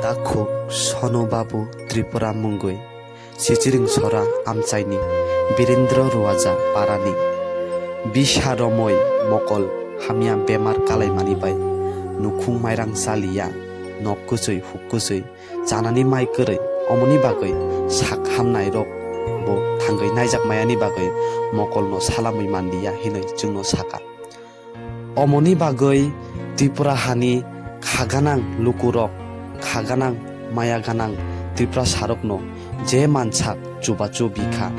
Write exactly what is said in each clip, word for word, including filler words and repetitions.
Takhuk Sono Babu Tripura mungwi Sichiring Sora amchaini Birendra Ruaja parani bisa romoi mokol hamya bemar kalaimani bai nukhung mairang chaliya, nok kuchwi huk kuchwi chanani mai kwrwi, omoni bagwi sak hamnai rok bo thangwi naijak mayani bagwi mokolno salamwi manliya hinwi chwngno saka. Omoni bagwi Tripura hani khaganang lukurok, khaganang maya ganang Tripura sarokno je mansak chubachu bikha.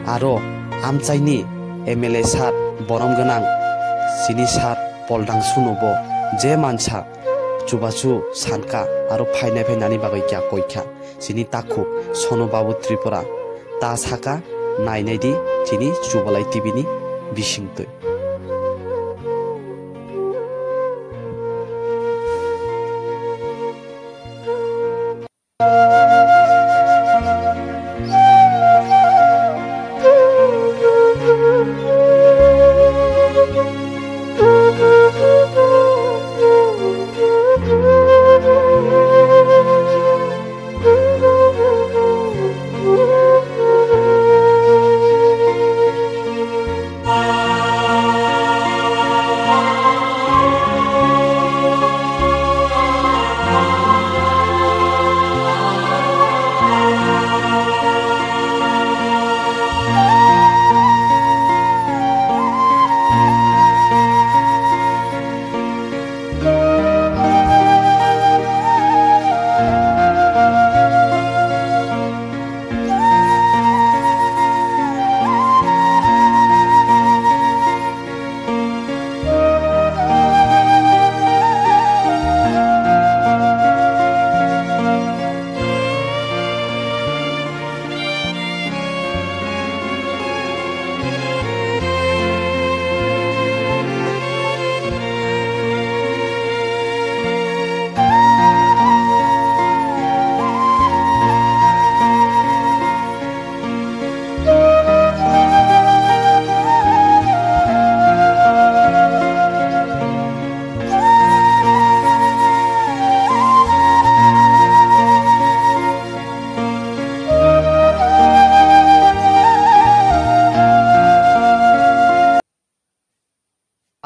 Aro amchaini M L A sir borom gwnang chini sir Poldang Suno bo je mansa chubachu sanka aro phainai phainani bagwi kya koikha. Chini takhuk Sono Babu Tripura ta saka nainai di chini Chubalai T V ni bisingtwi.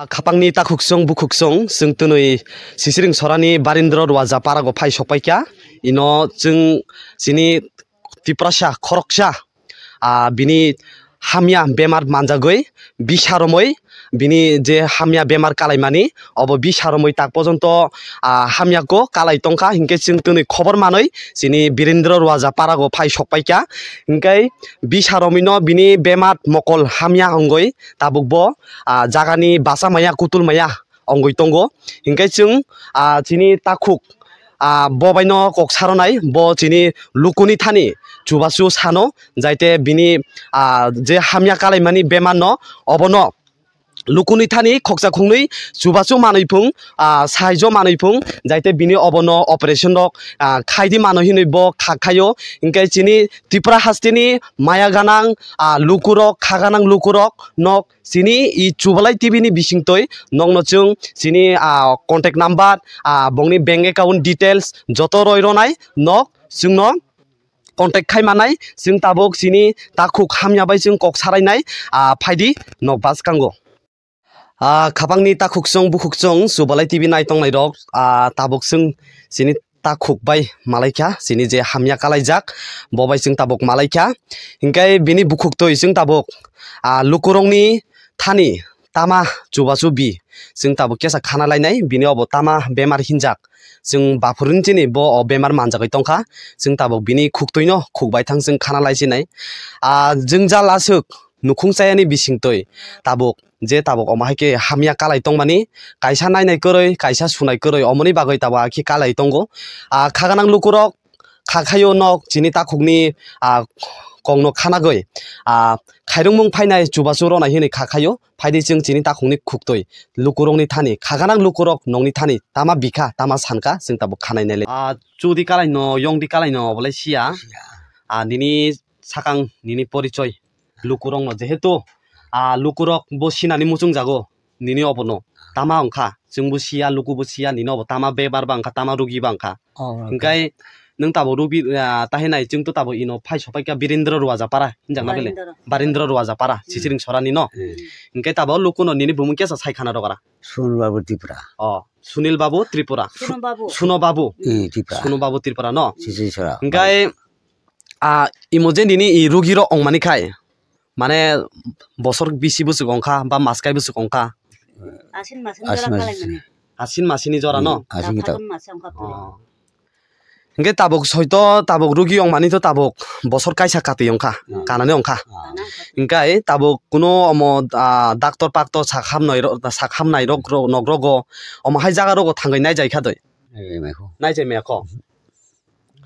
Khapangni takhuksong bukhuksong, chwng twnwi Sisiring Sorani Barindro Ruaja parago phai sokpaikha. Ino chwng chini Tiprasa khoroksa, ah, bini hamya bemar manjagwi, bisa romwi, bini je hamya bemar kalaimani, obo bisa romwi tak pojonto, ah, hamya ko kalai tongkha, hinkhe chwng twnwi khobor manwi chini Birindro Ruaja parago phai sokpaikha. Hinkhe bisa romwino bini bemar mokol hamya wngwi tabukbo, ah, jagani basa maya kutul maya wngwi tongo. Hinkhe chwng, ah, chini takhuk, ah, bo baino kok saronai, bo chini lukuni thani chubachu sano, jaite bini, ah, je hamya kalaimani bemarno obono lukuni thani khoksa khungnwi chubachu manwi phung, ah, saijo manwi phung, jaite bini obono operation rok, ah, khaidi mano hinwi bo kha khaio. Hinkhe chini Tripura hasteni maya ganang, ah, lukurok, kha ganang lukurok nok chini i Chubalai T V ni bisingtwi nokno chwng chini, ah, contact number, ah, bongni bank account details joto roi ronai nok chwngno contact khai manai, chwng tabuk chini takhuk hamya bai chwng kok sarainai, ah, phaidi nok bwskango. Ah, khapangni takhuksong bukhuksong Chubalai T V nai tongnai rok, ah, tabuk chwng chini takhuk bai malaikha, chini je hamya kalaijak, bo bai chwng tabuk malaikha. Hinkhe bini bukhuktwi chwng tabuk, ah, lukurokni thani tama chubachu bi chwng tabuk kesa khana lainai, bini obo tama bemar hinjak. Chwng baphuruni chini bo o bemar manjagwi tongkha, chwng tabuk bini khuktwino khuk baithang chwng khana laisinai. Ah, jwngjal aswk nukhung chayani bisingtwi tabuk je tabuk omo hai khe hamya kalai tongmani, kaisa nainai kwrwi, kaisa sunai kwrwi, omoni bagwi tabuk akhe kalai tongo. Ah, khaganang lukurok kha khaio nok chini takhukni, ah, kokno khanagwi, ah, khairungmung phainai chubachu ronai hinwi kha khaio, phaidi chwng chini takhukni khuktwi lukurokni thani, khaganang lukurok nokni thani tama bikha, tama sankha, chwng tabuk khanai naile. Ah, chudi kalaino, yongdi kalaino obolai siya. Siya. Ah, nini sakang, nini porichoi. Lukurokno jehetu, ah, lukurok bo sinani muchungjago. nini obono tama wngkha, chwngbo siya, lukubo siya, nini obo tama bemar ba wngkha, tama rugi ba wngkha. Oh, okay. Hingkai nwng tabuk rugi, ah, tahai nai, chwng to tabuk ino phai sopai kha Birendra Ruajapara hinjakna bele. Barendra. Barendra Ruajapara, Hmm. Sisiring Sorani no. Hmm. Hingkai tabuk lukuno nini bumung kesa sai khana rogara. Sunil Babu Tripura. Oh, Sunil Babu Tripura. Suno Babu. Suno Babu. Eh, Tripura. Suno Babu Tripura no. Sisiring Sora. Hingkai, ah, imo je nini i rugi rok ongmani khai, mane bosor bisi bwswk ongkha ba maskai bwswk ongkha? Asin masin Asin jora masin. Kalaimani. Asin masini jora no? Hmm, asin Da kita. Phagun masa ongkha pura. Oh. Hingke tabuk soito tabuk rugi ongmani to tabuk bosor kaisa katwi ongkha, Hmm. Kanani ongkha. Ah. Kana ongkha. Hingke tabuk kuno omo, ah, doctor paktor sak hamnai ro-, sak hamnai rok ro-, nok rogo omo hai jaga rogo thangwi naijai kha doi? Naijai mai kho. Naijai maya kho.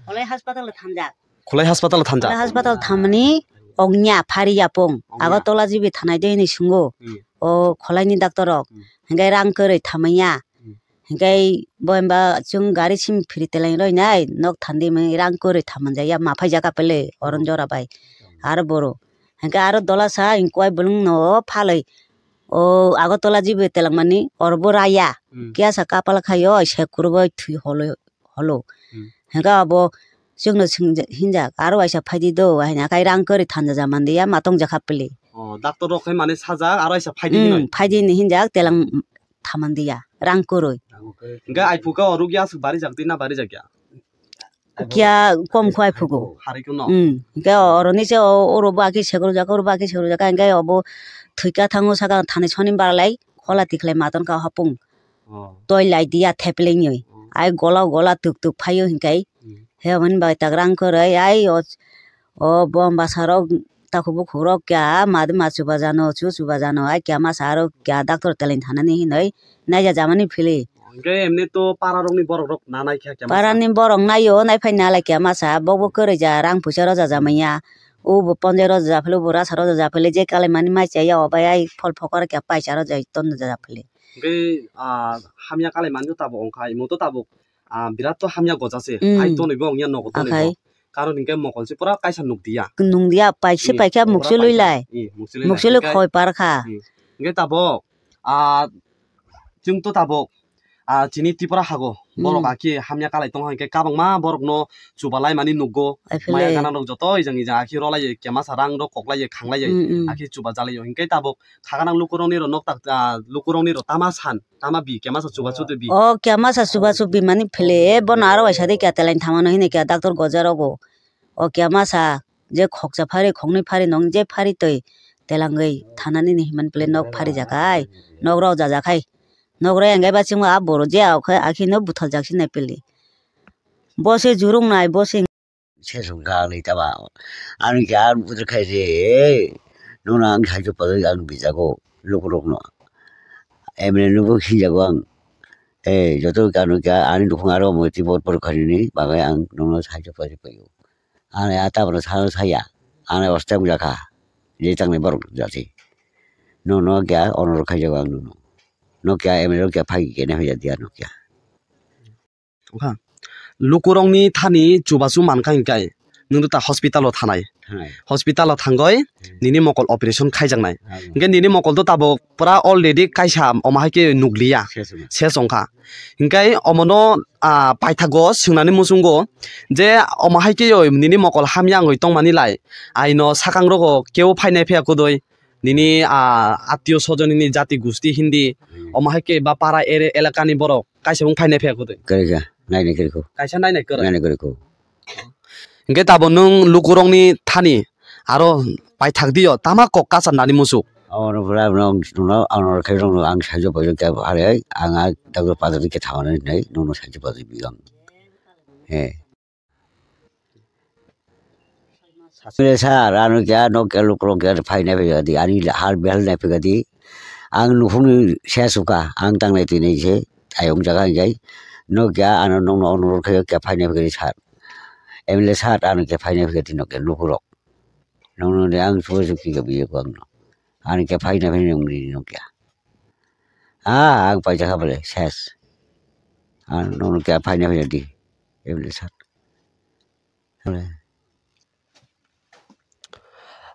Kholai hospital o thangjak. Kholai hospital o thangjak. Kholai hospital thamani ongya phari yapung. Ongya. Agartala G B thanai de hinwi sungo. Hmm. O kholai ni doctor rok. Hmm. Hingke rang kwrwi thamanya. Hmm. Hingke bo himba chwng gari sim phiri teleng roi nai nok thandi mani rang kwrwi thamanjak ya maphai jaka pele oron Hmm. jora bai. Hmm. Aro boro. Hingke aro dola sa ingkoi bolong no phalwi. O Agartala G B teleng mani oro bo raya. Hmm. Kya sa kapal khayo se kurbo thwi holo. Holo. Hmm. Hingke abo chwngno swngjak, hinjak, "Aro waisa phaidi do," haina, "Kai rang kwrwi thanjaja mandiya, ma tongjakha pili." Oh, doctor rok hai mane sajak, aro waisa phaidi hinwi? Hmm, phaidi hinwi hinjak, telang thamandiya, rang kwrwi. Rang kwrwi. Hingke aiphuka o rugya aswk barijak twi na barijak ya? Kya kom kho aiphugo. Harikhe no? Hmm, hingke oroni se o, oro bo aki sekrojak, oro bo aki sekrojak, hingke obo thwika thango saka thani sonibar lai, khola tikhlai maton ka hapung. Oh. Toi lai dia thepelengwi. Oh. Ai gola gola tuk tuk phaio hinkai. Hmm. He hwnwi bai tagrang kwrwi ai o, o bom basa rok takhuk bukhuk rok kya ma ma chuba jano chu chuba jano ai kya masa aro kya doctor teleng thanani hinwi naija jamani phili. Hwnkhe emni to para rokni borok rok na naikha kya masa? Para ni borok naio naiphai nalai kya masa bokbo kwrwi ja rang puisa roja jamanya. Ubo ponjai roja japhili ubo rasa roja japhili je kalaimani mai chaya obai ai phol phokor kya paisa roja tono japhili. Hwnkhe, ah, hamya kalaimani to tabuk wngkha, imo to tabuk, ah, birat to hamya goja se. Mm. Hai tonwi bo wngya nogo tonwi bo. Akhai. Karon hwnkhe mokol se pura kaisa nukdiya. Nungdiya, paise paikha mukse lui lai. Mukse lui lai. Mukse lui khoi par kha. Hmm. Hwnkhe tabuk, ah, chwng to tabuk, ah, chini Tripura hago. Borok hmm. Akhe hamya kalai tongo hwnkhe kabangma borokno chubalai mani nukgo. Aphile. Maya gana rok joto ejang ejang akhe rwlaiyo, kemasa rang rok koklaiyo, khanglaiyo, hmm, hmm. Akhe chuba jalaio. Hwnkhe tabuk khaganang lukurokni rok nokta, ah, lukurokni rok tama san, tama bi, kemasa chubachu twi bi. O kemasa chubachu bi mani phele, bono aro waisa de kya telain thamano hini kya doctor goja rogo. O kemasa je khoksa phari, khoknwi phari, nong je phari twi telangwi thanani ni himani phele nok phari jakai, nok rok jajakhai. Nok rok engaiba chwngma a boro je aokhe akheno buthal jaksina phele. Bo se jurung nai, bo se se sungkha ang ni tama. Ani khe ang bujar khai se, nuna ang saijo pajak ang bijago lukurokno. M L A no bo khijago ang. Eh, joto kanu khe ani nukhung aro mo ti bor bor kharini bagai ang nono saijo pajak paio. Ani a tabra sa saya. Ani oste jakha. Je tangnai borok jati. Nono khe onor khaijago ang nono. No khe M L A khe phai khe ne hoya dia no khe. Wngkha. Lukurokni thani chubachu mankha hinkhe nwng ta hospital o thanai. Thanai. Hospital o thangoi hmm. Nini mokol operation khaijaknai. Thanai. Hinkhe nini mokol to tabuk pura already kaisa omo hai khe nukliya. Ses wngkha. Ses wngkha. Hinkhe omono, ah, paithago swngnani muchungo je omo hai khe oi nini mokol hamya wngwi tongmani lai. Aino sakang rogo kebo phainai phiya kudui. Nini, ah, atio sojon nini jati gusti hindi. Hmm. Omo hai khe ba para ere elakani borok. Kaisa wng phainai phiya kudui. Kwrwi kha, nainai kwrwi kho. Kaisa nainai kwrwi. Nainai kwrwi kho. Hinkhe tabuk nwng lukurokni thani aro paithak dio, tama kok kachar nani muchuk. Oro pura nwng, nwng, ang oro khe nwng, ang saijo pajo khe phare, ang a doctor pajo khe thamani nai, nwng saijo pajo bi ang. He. Sir, ano kya, no kya, lukurok kya, phainai phai di, ani har behal nai phai di. Ang nukhungni se suka, ang tangnai twi nai se, ayong jaga hinkhe, no kya, ano nokno onurot khayo kya phainai phai di sir. M L A sir, ano kya phainai phai di no kya lukurok. Nokno de ang suwa suki kya biye ko angno. Ano kya phainai phai nai wngdi no kya. Ah, ang paisa kha bole, ses. Ano nokno kya phainai phai di. M L A sir.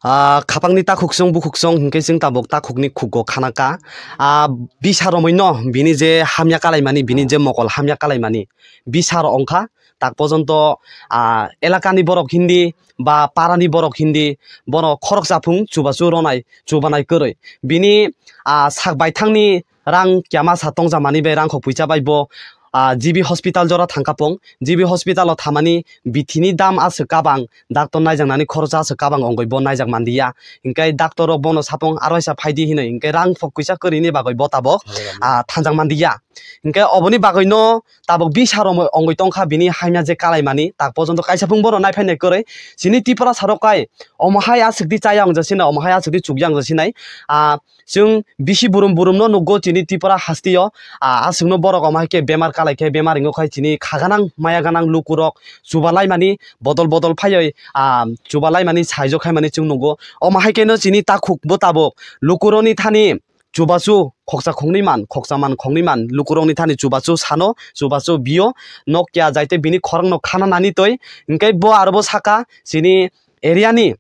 Ah, khapangni takhuksong bukhuksong hinkhe chwng tabuk takhukni khugo khanaka. Ah, bisa romwi no bini je hamya kalaimani, bini je mokol hamya kalaimani, bisa ro ongkha. Tak pojonto, ah, elakani borok hindi ba parani borok hindi, bono khoroksa phung chubachu ronai, chubanai kwrwi. Bini, ah, sak baithangni rang kyama sa tongjakmani bai, rangkhok puisa bai bo, ah, G B hospital jora thangkha pong. G B hospital o thamani bithini dam aswk kabang, doctor naijaknani khoroksa aswk kabang ongwi bo naijak manliya. Hinkhe doctor rok bono sapung aro waisa phaidi hinwi, hinkhe rangkhok puisa kwrwini bagwi bo tabok, ah, thanjak manliya. Hinkhe oboni bagwino tabok bisa romwi ongwi tongkha bini hamya je kalaimani, tak pojonto kaisa phung bono naiphainai kwrwi. Chini Tripura sarok kai omo hai aswkdi chaya ongjasinai, omo hai aswkdi chukya ongjasinai. Ah, chwng bisi burum burumno nukgo chini Tripura hasteo, ah, aswkno borok omo hai khe bemar kalai khe bemar wngkha chini kha ganang maya ganang lukurok chubalaimani bodol bodol phaiwi, ah, chubalaimani saijo khaimani chwng nukgo. Omo hai kheno chini takhuk bo tabok lukurokni thani chubachu khoksa khoknwi man, khoksa man khoknwi man, lukurokni thani chubachu sano, chubachu bio, nokya jaite bini khorokno khana nani twi, hinkhe bo aro bo saka chini area ni,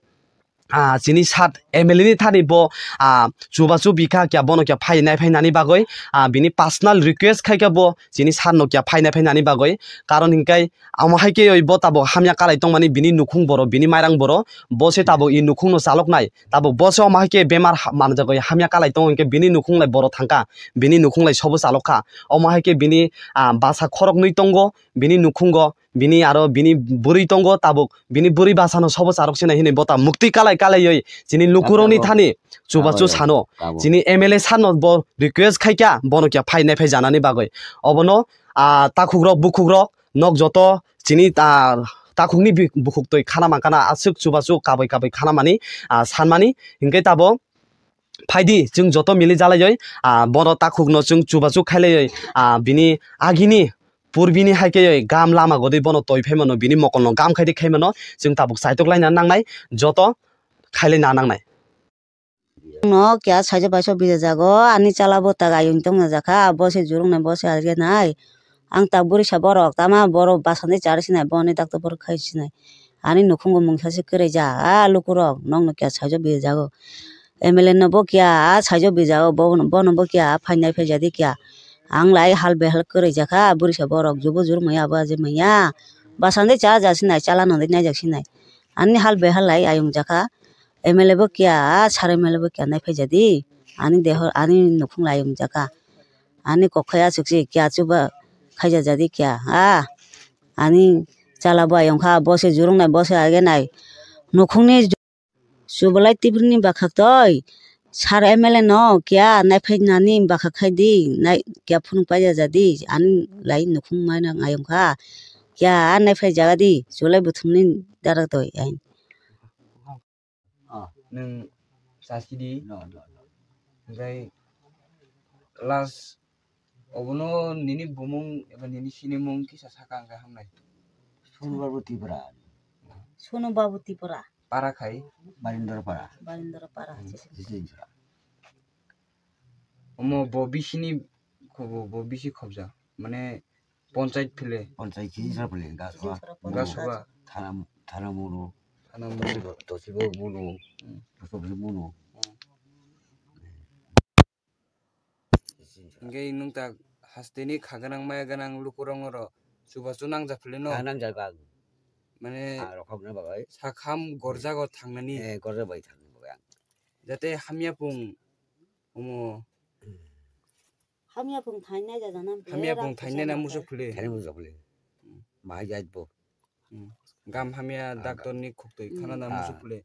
ah, chini sat M L A ni thani bo, ah, chubachu bikha kya bono kya phai nai phai nani bagwi, ah, bini personal request khai kha bo chini sat no kya phai nai phai nani bagwi, karon hinkhe amo hai khe oi bo tabok hamya kalai tongmani bini nukhung boro, bini mairang boro, bo se tabok i nukhung no chalok nai. Tabuk bo se omo hai khe bemar ha-, manjagwi hamya kalai tongo hinkhe bini nukhung lai boro thangkha, bini nukhung lai sobo chalokha. Omo hai khe bini, ah, basa khoroknwi tongo, bini nukhungo, bini aro bini bwrwi tongo tabuk, bini bwrwi basa no sobo chalok sinai hinwi bo ta muktwi kalai kalaiwi chini lukurokni thani chubachu sano. Chini M L A sano bo request khai kha bono kya phai nai phai janani bagwi. Obono, ah, takhukrok bukhukrok nok joto chini, ah, takhukni bi-, bukhuktwi khana mankha na aswk chubachu kabui kabui khana mani, ah, sanmani hinkhe tabok phaidi chwng joto mili jalaiwi, ah, bono takhukno chwng chubachu khailaiwi, ah, bini agini purbini hai khe gam lama godi bono toi phaimano bini mokolno gam khaidi khaimano chwng tabuk chaitok laina nangnai joto khailai na nangnai. No kya saijo paisa bijajago, ani chala bo taga yung tong na jakha, bo se jurung nai, bo se alge nai. Ang tak buri sa borok, tama borok basani chari sinai, bo ani tak to borok khai sinai. Ani nukhungo mungsa se kwrwi ja, a lukurok, nokno kya saijo bijajago. M L A no bo kya, a saijo bijago, bo, bono bo kya, a phainai phaijadi kya. Ang lai hal behal kwrwi jakha, buri sa borok, jubu jurung maya, abo aje maya. Basani chara ja sinai, chala nodi nai jak sinai. Ani hal behal lai ayung jakha. M L A bo kiya, sar M L A bo kiya nai phaijadi. Ani deho, ani nukhung lai ayung jakha. Ani kok khai aswk se kiya chuba khaija jadi kiya. Ah, ani chala bo ayung kha, bo se jurung nai, bo se age nai. Nukhungni ju-, chubalai tibrini bakhaktoi. Sar M L A no kiya nai phai nani bakha khai di, nai kiya phunuk paija jadi. Ani lai nukhung mai nang ayung kha. Kiya nai phai jaga di, chulai buthumni dara toi. Ah. Nwng chasidi. No, no, no. Hwnkhe last obono nini bumung eba nini sinimung kisa saka hwnkhe hamnai. Sonu Babu Tripura. Sonu Babu Tripura. Para khai? Barindra Para. Barindra Para. Hmm, Sisindra. Omo bo bisini khobo, bo bisi khobja. Mane Ponchayat phile. Ponchayat khe Isra phile, Gaswa. Gaswa. Thana, Thana Munu. Thana Munu. Tosibo Munu. Hmm. Tosibo Munu. Hmm. Hingke nwng ta hasteni kha gwnang maya gwnang lukurok oro chubachu nangjak phile no? Ah, nangjak ang. Mane ah, rokhok na bagai. Sakham gorjago thangnani. Eh, gorja bai thangni bagai ang. Jate hamya pung omo. Hamya pung thainai jaga na. Hamya pung thainai na musuk phule. Thainai musuk phule. Hmm. Bahai jai bo. Hmm. Gam hamya ah, doctor ni khuktwi khana na ah, musuk phule.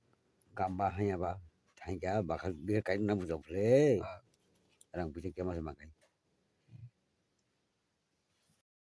Gam ba hamya ba thainai bakha ge kai na musuk phule. Ah. Rang puisa kema se makai.